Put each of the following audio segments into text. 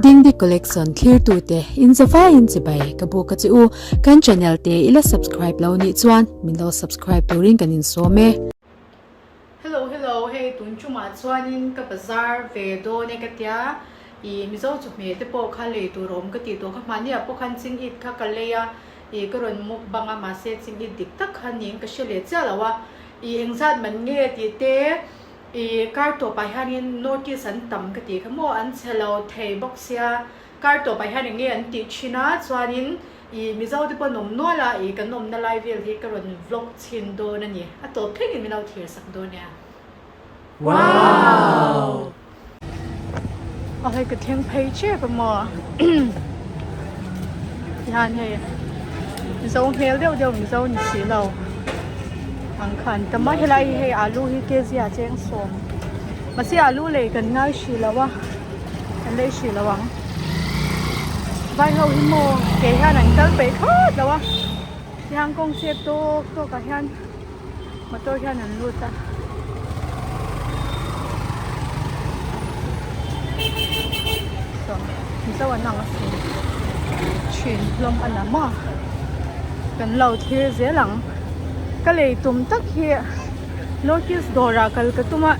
Dingdi Collection thlirtute in zavaiin chibai ka buk a che u. Kan channel te i la subscribe lo nih chuan min lo subscribe turin kan insawm e. Hello hello hei tun chungah chuanin ka bazar ve dawn e ka tia ih Mizo chawhmeh te pawh kha lei tur a awm ka tih tawh kha hmahniah pawh khan ching it kha ka lei a ih ka rawn mukbang a mahse ching it dik tak kha niin ka hre leh chiah lo a ih engzat man nge tih te Ih kar tawpah hianin notice an tam ka tih kha maw an chhe lo thei bawk sia kar tawpah hian eng nge an tih thin a chuanin ih Mizo te pawh an awm nual a ih kan awmna lai vel hi ka rawn vlog chhin dawn a ni a tawp thlengin min lo thlir sak dawn nia. Wow! Aw hei ka thleng phei tep a maw tihian hei mizo hmel deuh deuh mizo ni si lo ang kha an tam a helai hi hei alu hi kg ah cheng sawm mahse alu lei kan ngai hrih lo a kan lei hrih lo ang vai ho hi maw ke hian an kal peih thlawt lo a tihian kawng chep tawk tawk ah hian. Motor hian an lut a. Saw Mizo an ang asin. Thin hlawm a la maw? Kan lo thlir zel ang. Ka lei tum tak hi North East dawrah kal ka tum a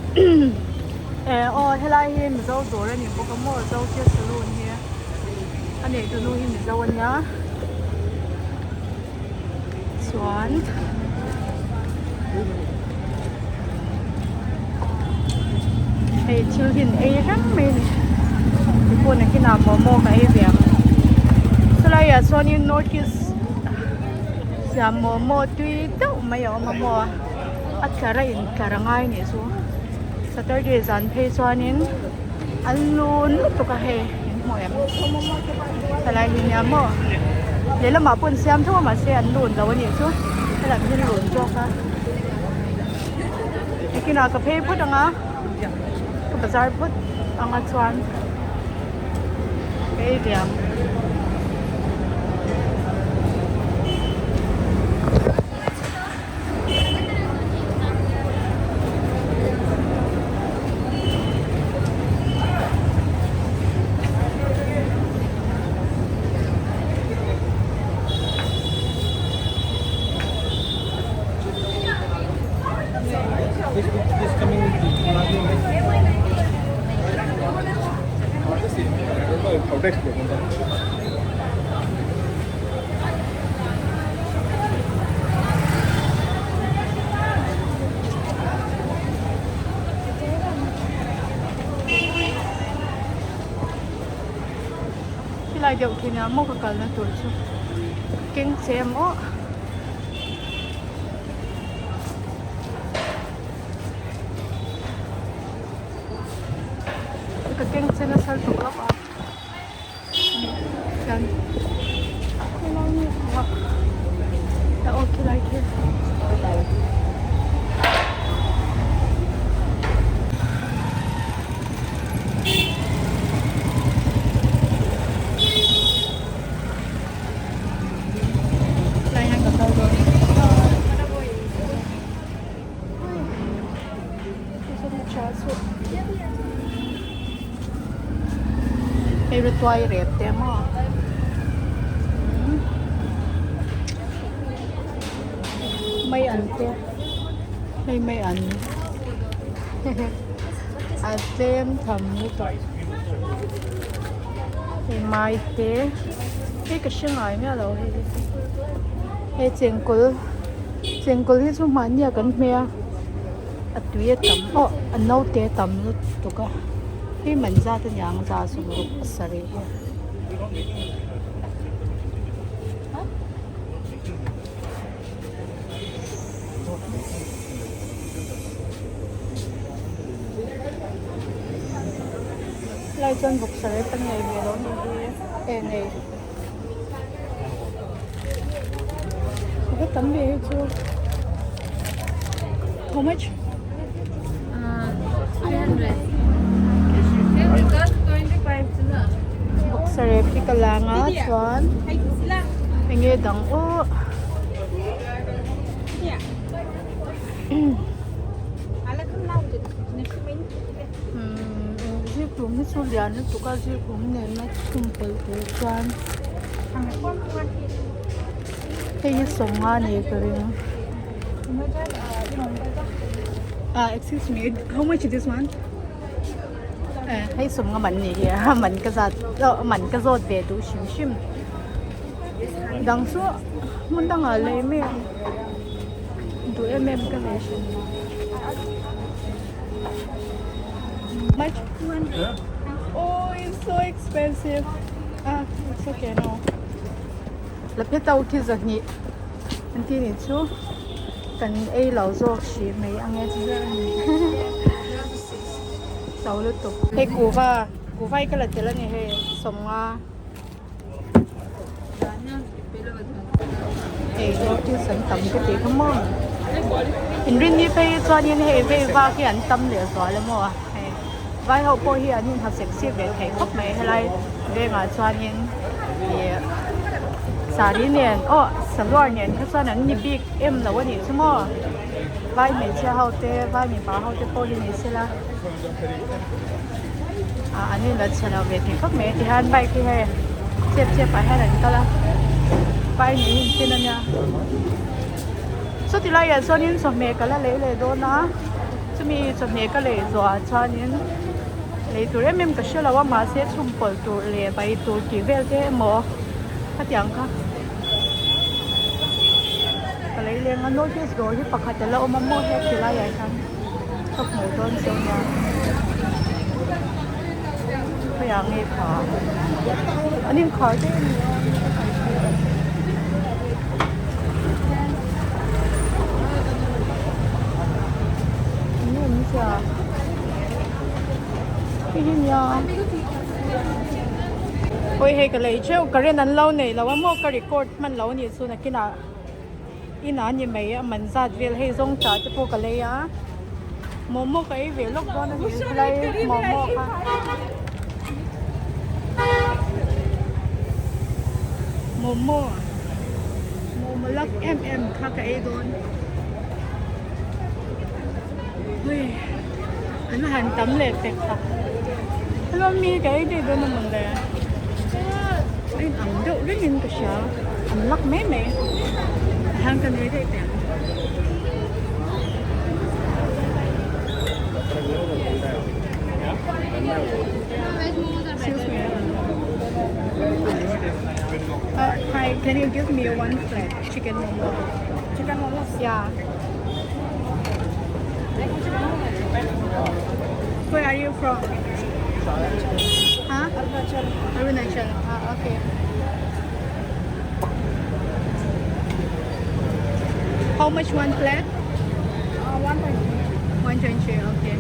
eh aw helai hi Mizo dawr a ni bawk a maw Zote Saloon hi a neihtunu hi Mizo a nia. Chuan hei thil hi an ei reng mai a ni tupawh nakinah momo ka ei ve ang chulai ah chuanin north east siam momo tui deuh mai a awm a maw a tlar a intlar a ngai anih chu saturday zan phei chuanin an lun lutuk a hei in hmu em helai hi nia maw lehlamah pawh an siam tho a mahse an lun lo anih chu helam hi an lun zawk a nakinah ka phei phawt ang a ka bazar phawt ang a chuan ka ei ve ang. Khilai deuh khi nia maw ka kalna tur chu keng che maw. Ka keng che nasa lutuk lo a. Chuan khilai nge a aw khilai khi. Lai hian ka kal dawn. Hei rawtuai rep te maw mai an te hei mai an a tlem tham lutuk hei mai te hei ka hre ngai miah lo hei hi hei chengkawl chengkawl hi chu mahni ah kan hmeh a. A tui a tam aw a naute a tam lutuk a hei man zat a niang za sawmruk pasarih hi. Helai chuan vawksa rep an nei ve lo a nih hi e nei. A tam ve hi chu how much boxer rep hi ka la ang a chuan enge dang aw umm zirtu. Zikhlum hi chu lian lutuk a zikhlum nena chhum pawlh tur chuan hei hi sawmnga a ni ka ring ah excuse me how much is this one eh hei sawmnga man ni hi a man ka zat a man ka zawt ve duh hrim hrim dang chu hmun dangah lei mai ang duh em em ka nei hrim lo. Much? Oh, it's so expensive. Ah, it's okay no. La phe tau khi zahnih an ti nih chu kan ei lo zawk hrih mai ang e. To lutuk. Hei kuhva, kuhva hi ka la tel a ni hei sawmnga. Hei notice an tam ka tih kha maw inrinni phei hi chuanin hei vei vak hi an tam leh zual a maw hei vai ho pawh hi an inha sexy ve thei khawp mai helai vengah chuanin ih saree nen aw salwar nen kha chuan an ni bik em lo a nih chu maw vai hmeichhia ho te vai mipa ho te pawh hi ni sela ah an inla chhe lo ve thei khawp mai a tihian bike hi hei chep chep ah hian an kal a vai niin in tin ania chuti laiah chuanin chawhmeh ka la lei leh dawn a chumi chawhmeh ka lei zawhah chuanin lei tur em em ka hre lo a mahse chhum pawlh tur leh bai tur tih vel te emaw khatiang kha ka lei leng a notice dawr hi pakhat a la awm a maw he ti laiah hian. Ka hmuh dawn che nia khawiah nge kha an inkhar daih a ni a enge awm zia hei hi nia awi hei ka lei theuh current an lo nei lo a maw ka record hman lo a nih chu nakinah. Inah ni mai a man zat vel hei zawng tah te pawh ka lei a momo ka ei ve lawk dawn a ni helai momo kha momo momo lak em em kha ka ei dawn hui an han tam leh pek tak hello mi ka ei daih dawn a mawle a in ang deuh rengin ka hria an lak mai mai tihian ka nui daih teh ang. Excuse me. Hi, can you give me one plate chicken momo? Chicken momo? Yeah. Where are you from? Huh? Arunachal. Arunachal. Ah, okay. How much one plate? Uh, 120. 120, okay.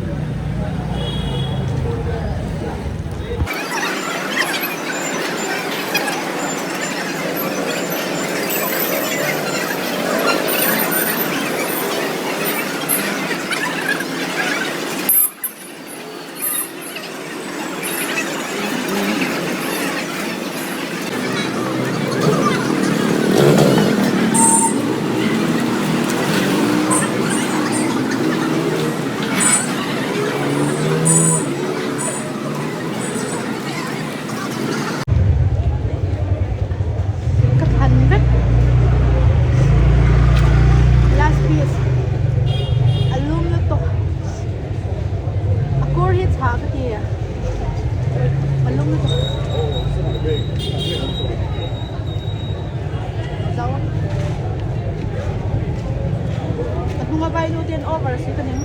Ka thlan vek last piece a lum lutuk a kur hi chhah ka ti a lum lutuk zo a hnunga vainu te an over si ka ning.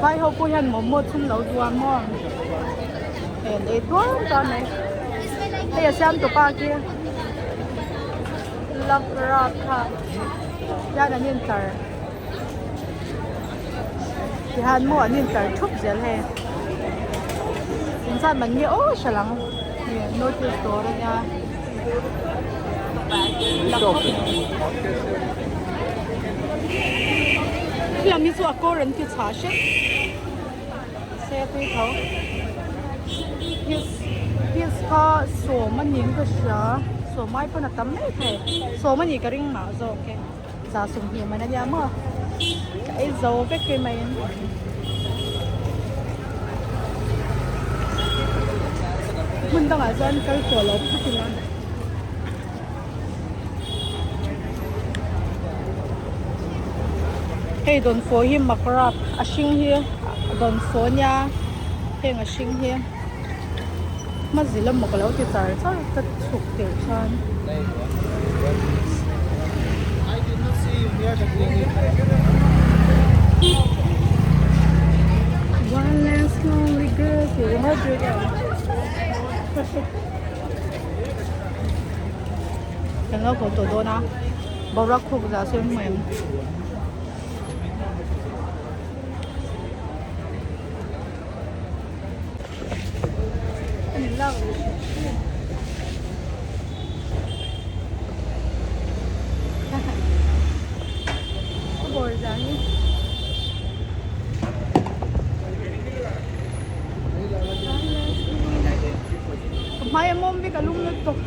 Vai ho pawh hian momo chhum lo duh a maw hei an ei tuar tuar mai hei a siam tawpa khi love rap kha hian an intlar tihian maw an intlar thup zel hei inzat man nge aw hre lang notice dawr ania. Hetiang hi chu a kawr an ti chhah hrep se tui tho piece piece kha sawm a niin ka hria sawm ai pawn a tam mai thei sawm a nih ka ring mah zawk e za 20 man a nia maw ka ei zo vek phei mai in. Hmun dangah chuan kal tawh lo phawt ila. Hei dawnfawh hi makrap a hring hi dawnfawh a nia heng a hring hi hmazil emaw ka lo ti char char ka chhuk tirh chuan. One last lonely girl tih ringawt ri deuh. Kan lo ko tawh dawn a boruak khuk zah sawi hmu em. A bawr zah hi. Ka hmai a mawm vek a lum lutuk.